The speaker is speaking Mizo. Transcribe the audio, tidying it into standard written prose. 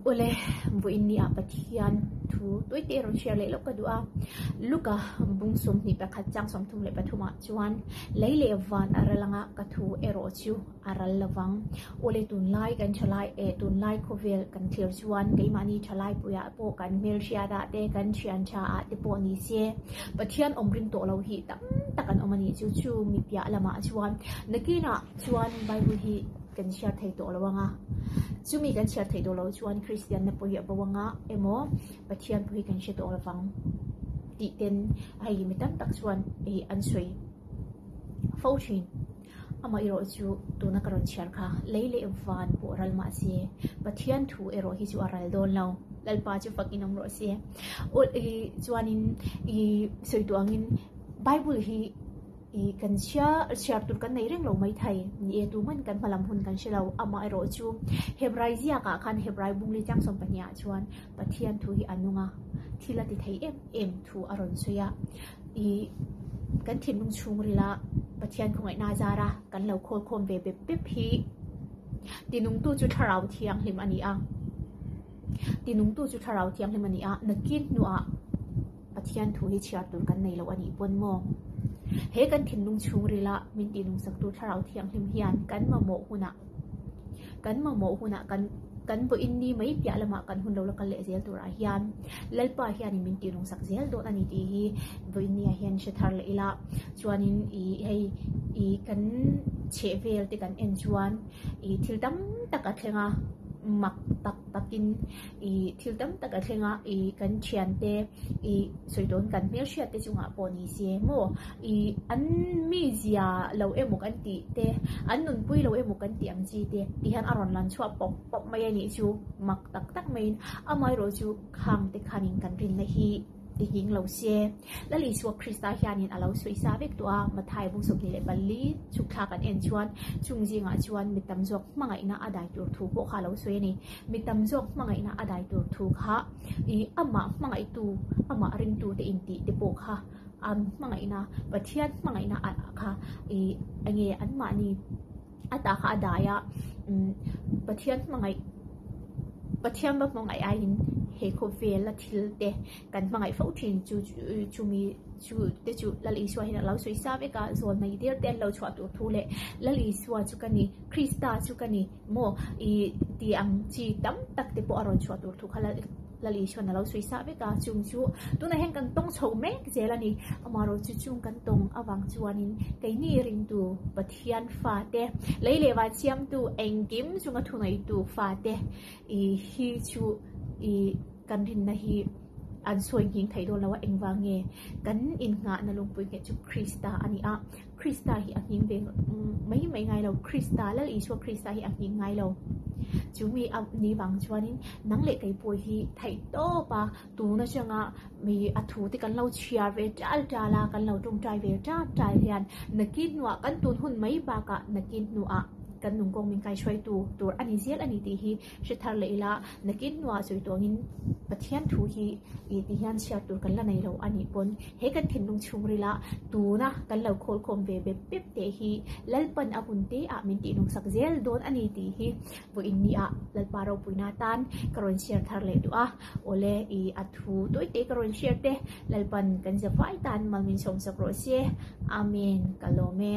Awle, vawiin ni ah Pathian thu tawite rawn share leh lawk ka duh a. Luka bung 21 chang 33 ah chuan lei leh van a ral anga ka thu erawh chu a ral lovang. Awle tunlai kan thalai eh tunlai khawvel kan thlir chuan keimahni thalai puiah pawh kan hmelhriat ah te kan thian tha ah te pawh ni se Pathian awm ring tawh lo hi tam tak an awm a nih chu. Chu mi piah lamah chuan nakinah chuan Bible hi kan chhiar thei tawh lo anga, chumi kan chhiar thei tawh lo chuan Kristianna pawh hi a bo anga emaw Pathian pawh hi kan hre tawh lovang tih ten hei mi tam tak chuan hei an sawi fo thin. Amaherawh chu tuna ka rawn chhiar kha lei leh van pawh ral mah se Pathian thu erawh hi chu a ral dawn lo. Lalpa chu fakin awm rawh se. Aw chuanin i sawi tawh angin Bible hi I kan chhia chhiar tur kan nei reng lo mai thei. Ni e, tuman kan hmalam hun kan hre lo. Amaherawh chu Hebrai ziakah khan Hebrai bungli chang 12 ah chuan Pathian thu hi a nung a, thil a ti thei em em thu a rawn sawi a. I kan thinlung chhungrila Pathian khawngaihna zara kan lo khawlkhawm ve bep bep hi tinungtu chu Thlarau Thianghlim a ni a. Tinungtu chu Thlarau Thianghlim a ni a, nakin hnuah Pathian thu hi chhiar tur kan nei lo a nih pawn maw? He kan thinlung chhungrila min tihnungsaktu Thlarau Thianghlim hian kan mamawh hunah kan mamawh hunah kan kan vawiin ni mai piah lamah kan hun lo la kal leh zel turah hian Lalpa hianin min tihnungsak zel dawn a ni tih hi vawiin niah hian hre thar leh ila. Chuanin ih hei ih kan chhehvel te kan en chuan ih thil tam tak a thleng a, mak tak takin Ih thil tam tak a thleng a, ih kan thiante ih sawi dawn kan hmelhriat te chungah pawh ni se maw ih an mizia lo emaw kan tih te an nunpui lo emaw kan tih ang chi te ti hian a rawn lan chhuah pawp pawp mai a nih chu mak tak tak maiin amaherawh chu khang te khanin kan rinna hi Ti nghing lo se. Lal Isua Krista hianin a lo sawi sa vek tawh a, Mathai bung 24 chhuk thla kan en chuan chung zingah chuan mi tam zawk hmangaihna a dai tur thu pawh kha a lo sawi a ni. Mi tam zawk hmangaihna a dai tur thu kha ih amah hmangaihtu, amah ringtu te intih te pawh kha an hmangaihna, Pathian hmangaihna kha ih enge anmahni A tah kha a dai a, umm Pathian hmangaih Pathian va hmangaih aiin he khawvela thil te kan hmangaih fo thin chu chumi chu te chu Lal Isua hian a lo sawi sa vek a, zawn mai der te an lo chhuah tur thu leh Lal Isua chu ka ni, Krista chu ka ni maw ih tih ang chi tam tak te pawh a rawn chhuah tur thu kha Lal Lal Isuan a lo sawi sa vek a, chung chu tunah hian kan tawng chho mek zel a ni. Amaherawhchu chung kan tawng avang chuanin keini ringtu Pathian fate, lei leh van siamtu engkim chunga thuneitu fate i hi chu i kan rinna hi an sawi nghing thei dawn lo a, engvang nge kan innghahna lungpui nghet chu Krista a ni a, Krista hi a nghing ve mai mai ngai lo, Krista, Lal Isua Krista hi a nghing ngai lo. Chu mi a ni vang chuanin nang leh kei pawh hi theih tawp a, tun atanga mi a thu te kan lo chhiar ve tal tal a, kan lo tawngtai ve tal tal hian nakin hnuah kan tun hun mai bakah nakin hnuah kan nungkawng min kaihruaitu tur a ni zel a ni tih hi Hre thar leh ila, nakin hnuah sawi tuangin Pathian thu hi ih ti hian chhiar tur kan la nei lo a nih pawn he kan thinlung chhungrila tuna kan lo khawlkhawm ve bep bep teh hi Lalpan a hun te ah min tihnungsak zel dawn a ni tih hi vawiin ni ah Lalpa ropuina tan ka rawn share thar leh duh a, awle ih a thu tawi te ka rawn share te Lalpan kan zavai tan mal min sawmsak rawh se. Amen. Ka lawm e.